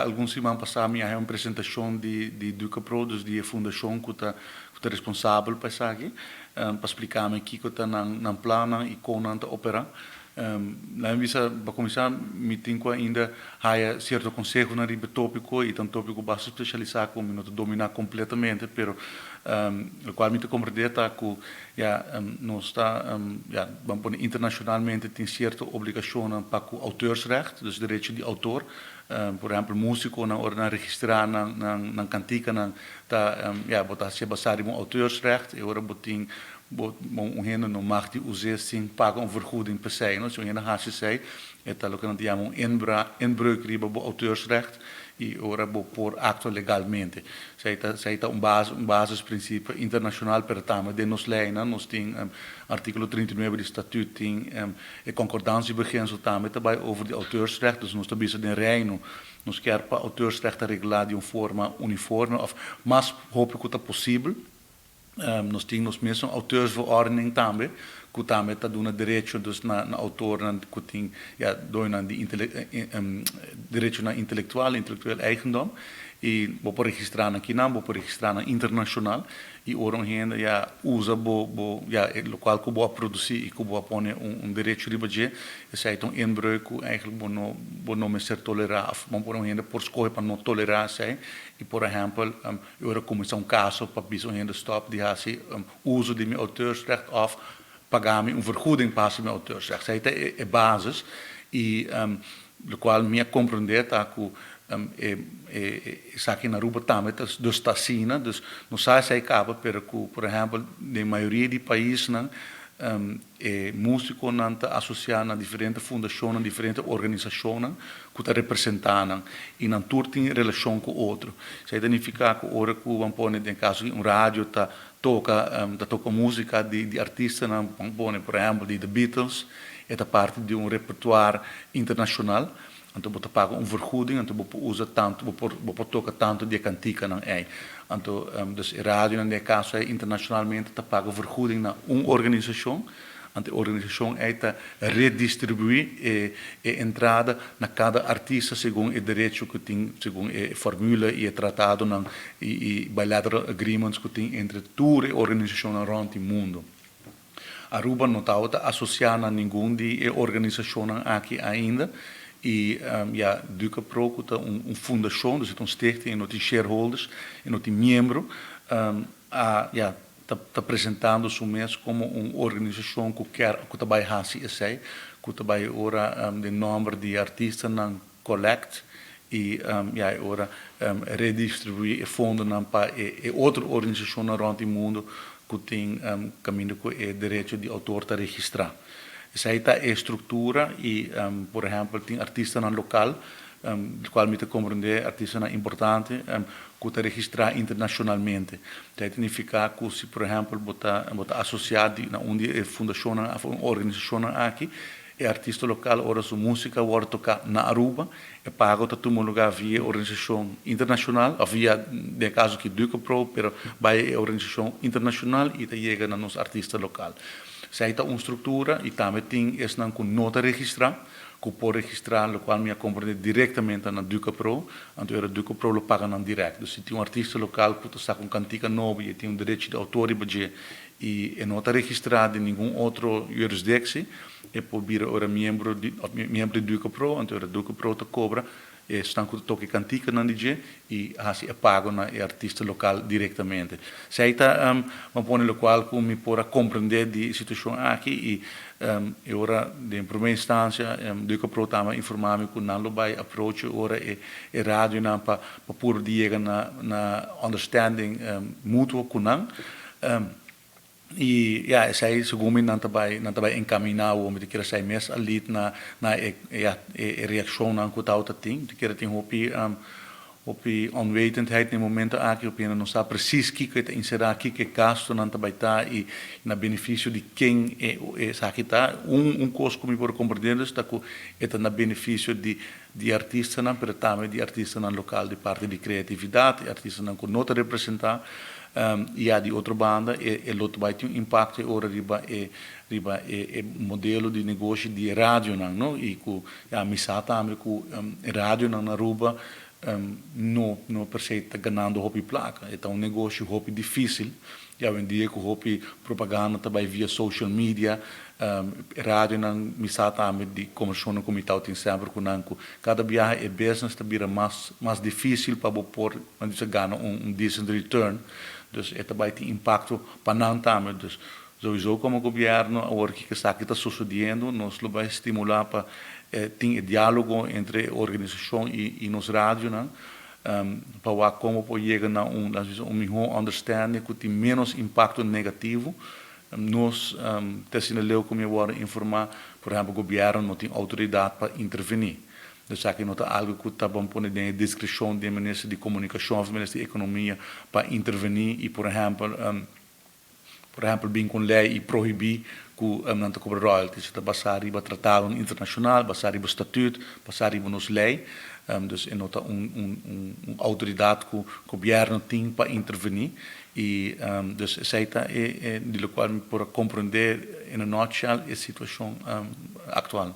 Algun siman pasá mi a haña un presentashon di di Ducapro, dus di e fundashon ku ta ku ta responsabel pa esaki, pa splika mi kiko ta nan nan plannan i kon nan ta operá. Laat mi bisa, pa kuminsá mi tin ku ainda haya sierto konsehonan riba e tópiko i ta un tópiko basta spesialisá ku mi no ta dominá kompletamente, pero lokual mi ta komprendé ta ku ya nos ta ya ban pone internashonalmente tin sierto obligashonnan pa ku auteursrecht, dus derecho di outor. Por ehempel músikonan ora nan registrá nan nan nan kantikanan ta ya bo ta hasié basá riba un auteursrecht i ora bo tin bo un hende no mag di us'é sin paga un vergoeding p'esei no. Si un hende hasi esei e ta loke nan ta yama un inbra inbreuk riba bo auteursrecht i ora bo por aktua legalmente. Esei ta esei ta un base un basisprinsipio internashonal pero tambe den nos leinan nos tin artíkulo 39 di Statuut tin E concordantiebeginsel tambe ta bai over di auteursrecht, dus nos ta bisa den Reino nos kier pa auteursrecht ta reglá di un forma uniforme of mas hopi ku ta posibel. Nos tin nos mesun auteursverordening tambe ku tambe ta duna derecho dus na na autornan ku tin ya doñonan di derechonan intelektual, intelektueel eigendom, i bo por registrá nan kinan, bo por registrá nan internashonal. I ora un hende ya usa bo bo ya e lokual ku bo a produsí i ku bo a pone un un derecho riba dje, esei ta un inbreuk ku eigentlik bo no bo no mester tolerá òf bo por un hende por skohe pa no tolerá esei. I por ehèmpel e ora kuminsá un kaso pa bisa un hende stòp di hasi uso di mi auteursrecht òf paga mi un vergoeding pa hasi mi auteursrecht. Esei ta e e basis i Lokual mi a komprendé ta ku e esaki na Aruba tambe ta dus ta asina, dus no sa esei kaba pero ku por ehèmpel den mayoria di paisnan e músikonan ta asosiá na diferente fundashonnan, diferente organisashonnan ku ta representá nan i nan tur tin relashon ku otro. Esei ta nifiká ku ora ku ban pone den kaso di un radio ta toka ta toka músika di artistanan ban pone por ehèmpel di The Beatles, E ta parti di un repertoire internashonal, anto bo ta paga un vergoeding, anto bo por usa tantu, bo por bo por toka tantu di e kantikanan ei. Anto dus e radionan den e kaso ei internashonalmente ta paga vergoeding na un organisashon, anto e organisashon ei ta redistribuí e e entrada na kada artista segun e derecho ku tin, segun e formule i e tratadonan i i bilateral agreements ku tin entre tur e organisashonnan rònt di mundu. Aruba no tabata asocia na ningun di e organisacionnan aki ainda y ya Ducapro cu ta un fundacion, dus e ta un stichting, e no tin shareholders, e no tin miembro, a ya ta presentando su mes como un organisacion cu kier cu ta bay haci esey, cu ta bay ora den nomber di artistanan collect y ya e ora redistribui e fondonan pa e otro organisacionnan rond di mundo cu tin caminda cu e derecho di autor ta registra. Esey ta e structura y por ehempel tin artistanan local di cual mi ta comprende artistanan importante cu ta registra internacionalmente. Esey ta nifica cu si por ehempel bo ta bo ta asocia di na un di e fundacionnan of organisacionnan aki E artista lokal ora su músika wòrdu toká na Aruba, e pago ta tuma lugá via e organisashon internashonal òf via, den e kaso aki Ducapro, pero bai e organisashon internashonal i ta yega na nos artista lokal. Esei ta un struktura i tambe tin esnan ku no ta registrá, ku por registrá, lokual mi a komprendé direktamente na Ducapro, anto era Ducapro lo paga nan dirèkt. Dus si tin un artista lokal ku ta saka un kantika nobo i e tin un derechi di outor riba dje i e no ta registrá den ningun otro jurisdiksie, E por bira ora miembro di of miembro di Ducapro, anto ora Ducapro ta cobra esnan cu ta toca e canticanan di dje y haci e pago na e artista local directamente. Esey ta ban pone locual cu mi por a comprende di e situacion aki y e ora den prome instancia Ducapro tamba a informa mi cu nan lo bay approach ora e radionan pa purba di yega na na understanding mutuo cu nan. I ya, esei segun mi nan ta bai, nan ta bai enkaminá awor. Mi ta kere esei mes a lead na na e ya e reakshonnan ku tawata tin. Mi ta kere tin hopi hopi onwetendheid na e momento aki, hopi hende no sa presis kiko e ta enserá, kiko e gastunan ta bai ta i na benefisio di ken e esaki ta. Un un kos ku mi por komprendé dus ta ku e ta na benefisio di di artistanan, pero tambe di artistanan lokal di parti di kreatividat, e artistanan ku no ta representá. I ya di otro banda e e lo ta bai tin un impakto e ora riba e riba e e modelo di negoshi di e radionan, no? I ku ya mi sa tambe ku e radionan na Aruba. no per se ta ganando hopi placa. E ta un negoshi hopi dificil. Y awendia cu hopi propaganda ta bay via social media, radionan, mi sa tambe di conversacionnan cu mi tabatin semper cu nan cu cada biaha e business ta bira mas mas dificil pa bo por gana un decent return. Dus e ta bay tin impacto pa nan tambe. Dus sowieso como gobierno, awor cu esaki ta sucediendo, nos lo bay stimula pa tin e dialogo entre organisacion y nos radionan, pa wak con por yega na un miho understanding cu tin menos impacto negativo. Nos, te asina leu cu mi a wordo informa, por ehempel, gobierno no tin autoridad pa interveni. Dus aki no ta algo cu ta ban pone den discrecion di minister di Comunicacion of minister di Economia pa interveni y, por ehempel, bin cu ley y prohibi cu nan ta cobra royalties. Ta basa riba tratado internacional, basa riba statuut, basa riba nos ley. Dus e no ta un autoridad cu gobierno tin pa interveni. Y dus esey ta e di locual mi por comprende in a nutshell e situacion actual.